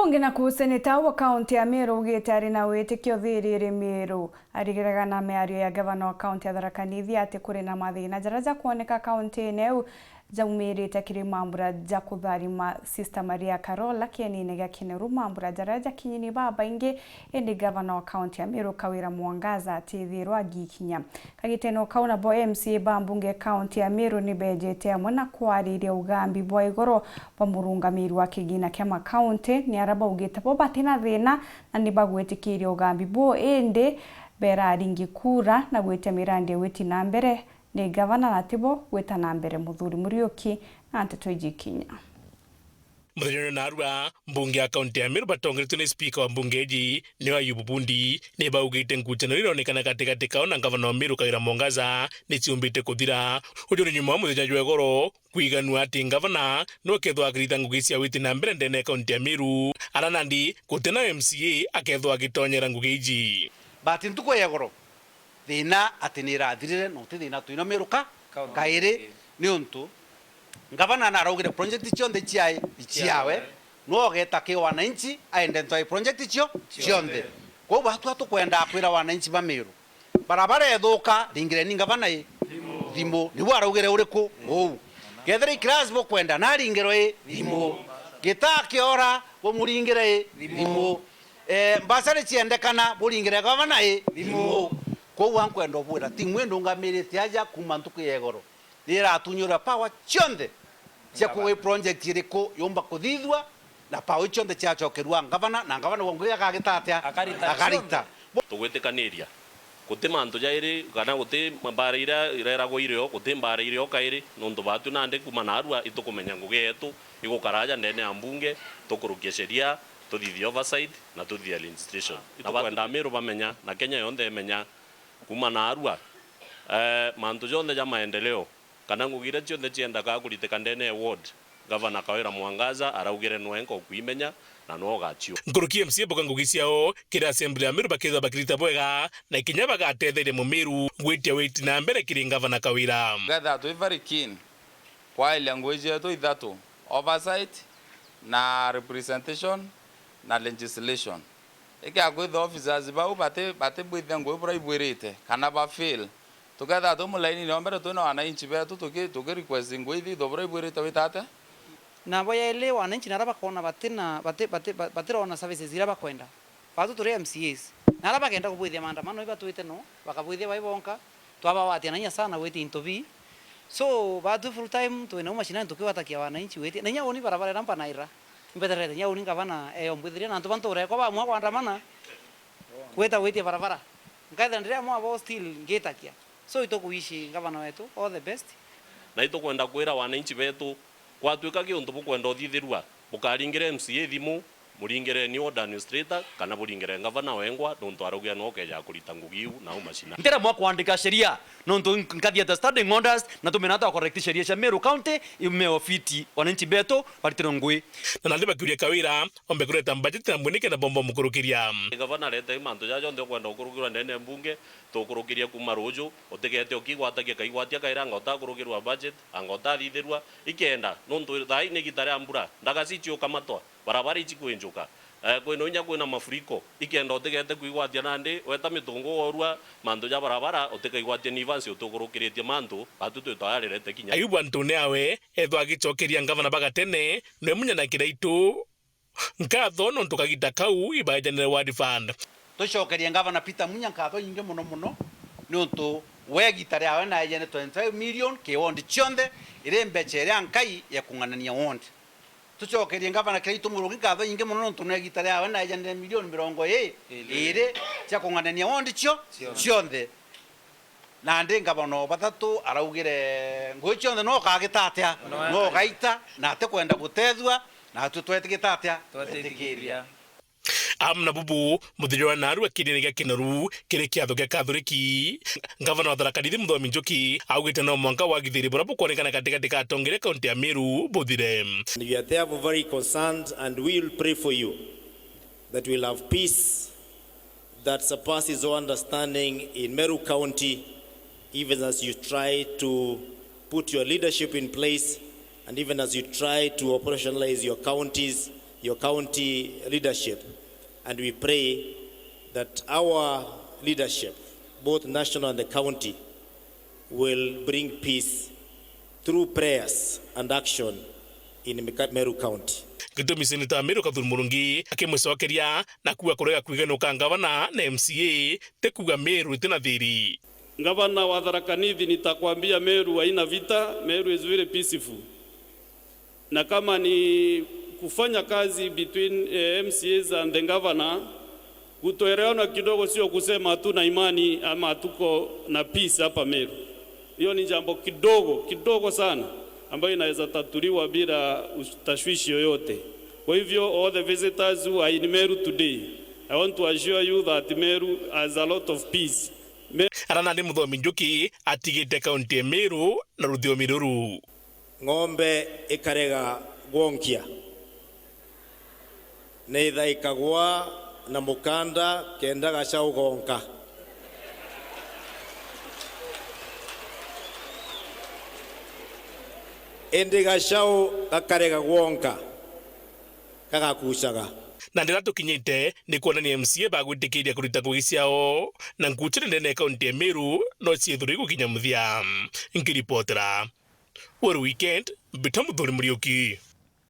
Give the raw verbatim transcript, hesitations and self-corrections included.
Ungi naku, seneta wa kaunti ya Meru augite ari na witikio thiri iri Meru. Arigiraga na miario ya gavana wa kaunti ya Tharaka Nithi ati kuri na mathina jaria jakwoneka kaunti-ini iu jaumirite kiri mambura ja kutharima Sister Maria Karola kienine gia Kineru, mambura jaria jakinyini babaingi, indi gavana wa kaunti ya Meru Kawira Mwangaza atithirwa agikinya. Kagitene o kau nabo M C A ba mbunge kaunti ya Meru ni bejete amwe na kwariria ugambi bwa igoro bwa murungamiri wa kigina kia makaunti, ni aria baugite bo batina thina na ni bagwitikiria ugambi buu, indi beraringi kura na gwitia mirandi ya gwiti na mbere ni gavana na tibo gwita na mbere. Muthuri Muriuki na nteto iji ikinya. Muthenya uyu narua, mbunge ya kaunti ya Meru batongeretue ni spika wa mbunge iji, nio Ayubu Bundi, ni baugite ngucanio iria ironekana gatigati kao na ngavana wa Meru Kawira Mwangaza ni ciumbite kuthira. Uju ni nyuma wa muthenya jwa igoro kwiganua ati ngavana no kethwa akirita ngugi cia witi na mbere ndene ya kaunti ya Meru, ara nandi guti na M C A akethwa agitonyera ngugi iji. But ntuku ya igoro, thina ati ni irathirire, na uti thina twina Meru ka-, kairi, niuntu ngavana naraugire project cionthe ciae iciawe, no ogeta ki wananchi aende ntwai project cio cionthe. Kwou batua tukwenda kwira wananchi ba Meru, barabara ethuka, ringireni ngavana i thimu. Nibu araugire uriku uu? Kethira i class bukwenda, naringirwe i thimu. Gitaa kiora, bumuringire i thimu. Eh, mbasari ciendekana, buringire gavana i thimu. Kwou ankwenda ubwira, timu ii ndungamirite aja kuma ntuku ya igoro, ni iratunyura power cionthe cia kuuga i project iriku yumba kuthithua, na power cionthe ciacokerua ngavana, na ngavana wa ngugi akagita atia? Akarita. Tugwitikaniria guti mantu jairi, kana guti mbara iria ireragwa irio, guti mbara irio kairi, nontu baatu nandi kuma naarua itukumenya ngugi yetu igukara aja ndene ya mbunge, tukurukia sheria, tuthithie oversight, na tuthithie legislation. Itukwenda Amiru bamenya, na Kenya yonthe imenya, kuma naarua, eh, mantu jonthe ja maendeleo, kana ngugi iria cionthe ciendaga kuritika ndene ya ward, Gavana Kawira Mwangaza araugire nwenka ukuimenya na nwe ugaciu. Nkuruki M C A boka ngugi ciao kiri assembly ya Meru bakethwa bakirita bwega, na kinya bagatetheria Mumiru gwitia witi na mbere kiri Gavana Kawira. Ngetha twi very keen kwailia ngugi cietu ithatu, oversight, na representation, na legislation. Ikia kwithwa officers bau bati-, batibwithia ngugi buria ibwirite, kana ba fail, tukethira twi mulainine o mbere twina wananchi betu tuki-, tuki request ngugi ithithwe buria ibwirite wita atia? Nabo yaili wananchi naria bakoona batina, bati-, bati-, ba-, batirona services iria bakwenda. Batu turi M C As. Na aria bagenda kubwithia maandamano, ibatwite no, bakabwithia bai bonka, twabagwatia na inya sana gwitia into bii. So, batu full time, twina mashinani tukigwatakia wananchi gwitia. Na inya uni barabara iria mbanaira, mbetererete inya uni ngavana eyo mbwithiria, na antu ba ntuura ekwa baamua kwandamana, gwita gwitia barabara. Nkaithira ndiria amwe abo still ngitakia. So, itukuwishi ngavana wetu all the best. Na itukwenda kwira wananchi betu, gwatuika ki untu bukwenda uthithirua, bukaringire M C A thimu, muringire ni ward administrator, kana buringire ngavana wengwa, nontu araugire no ukeja kurita ngugi iu na au mashina. Ntiramwa kwandika sheria, nontu nkathieta standing orders, na tumena twa correct sheria cia Meru County, imeo fiti, wananchi betu baritirwe ngugi. Na nandi bakiuria Kawira ombe kureta budget na mbunike na bomba mukurukiria. Gavana arete mantu jaja jonthe ukwenda gukurukirwa ndene ya mbunge, tukurukiria kuma ruju, utigete ukigwatagia kaigwatia kaira anga utakurukirwa budget, anga utathithirwa, ikenda, nontu thaa ii ni igita ria mbura, ndagaci ciukamatwa, barabara ici kwinjuka, eh, kwina inya kwina mafuriko, ikenda utigete kwigwatia nandi, weta mitungu worua, mantu ja barabara, utikaigwatie ni ivansi utukurukiritie mantu, batu twitwa arirete kinya. Ayubu antune awe, ethwa agicokeria ngavana bagatene, nwe munya na kiraitu. Nkatho nontu kagita kau ibaejanire ward fund. Tucokerie Ngavana Peter Munya nkatho nyingi mono mono, niuntu we gita riawe naejene twenty-five million ki ward cionthe, iri mbeca iria nkai ya kung'anania ward. Tucokerie Ngavana Kiraitu Murungi nkatho nyingi mono, niuntu ne gita riawe naejanire milioni mirongo iri cia kung'anania ward cio cionthe. Nandi ngavana o bathatu araugire, ngugi cionthe no ukagita atia? No ugaita, na atikwenda gutethua, na atwi twetigita atia? Twetikiria. Amwe na bubu, muthenya wa naarua kienene gia Kinoru kiri kiatho gia Kathoriki, ngavana wa Tharaka Nithi Muthomi Njuki augite no mwanka wagithirie buria bukwonekana gatigati ka atongeria kaunti ya Meru buthire. We are therefore very concerned and we will pray for you that we will have peace that surpasses all understanding in Meru County, even as you try to put your leadership in place and even as you try to operationalize your county's your county leadership, and we pray that our leadership, both national and the county, will bring peace through prayers and action in Mika-, Meru County. Gitumi Seneta Meru Kathuri Murungi akimwicokeria na kuuga kurega kwiganuka ngavana na M C A ti kuuga Meru itina thiri. Gavana wa Tharaka Nithi, nitakwambia Meru haina vita, Meru is very peaceful. Na kama ni kufanya kazi between, eh, M C As and the governor, kutoelewana kidogo sio kusema hatuna imani ama hatuko na peace hapa Meru. Hiyo ni jambo kidogo, kidogo sana, ambayo inaweza tatuliwa bila us-, tashwishi yoyote. Kwa hivyo, all the visitors who are in Meru today, I want to assure you that Meru has a lot of peace. Me- Ara nandi Muthomi Njuki atigite kaunti ya Meru na ruthiomi ruru. Ng'ombe ikarega gwonkia, ni ithaikagwa na mukanda kenda gacau gonka. Indi gacau gakarega gwonka, gagakucaga. Na ndira tukinyite ni kwonania M C A bagwitikiria kurita ngugi ciao, na nkuchire ndene ya kaunti ya Meru no ciithirwe igukinya muthia. Nkiripotera Weru Weekend, mbita Muthuri Muriuki.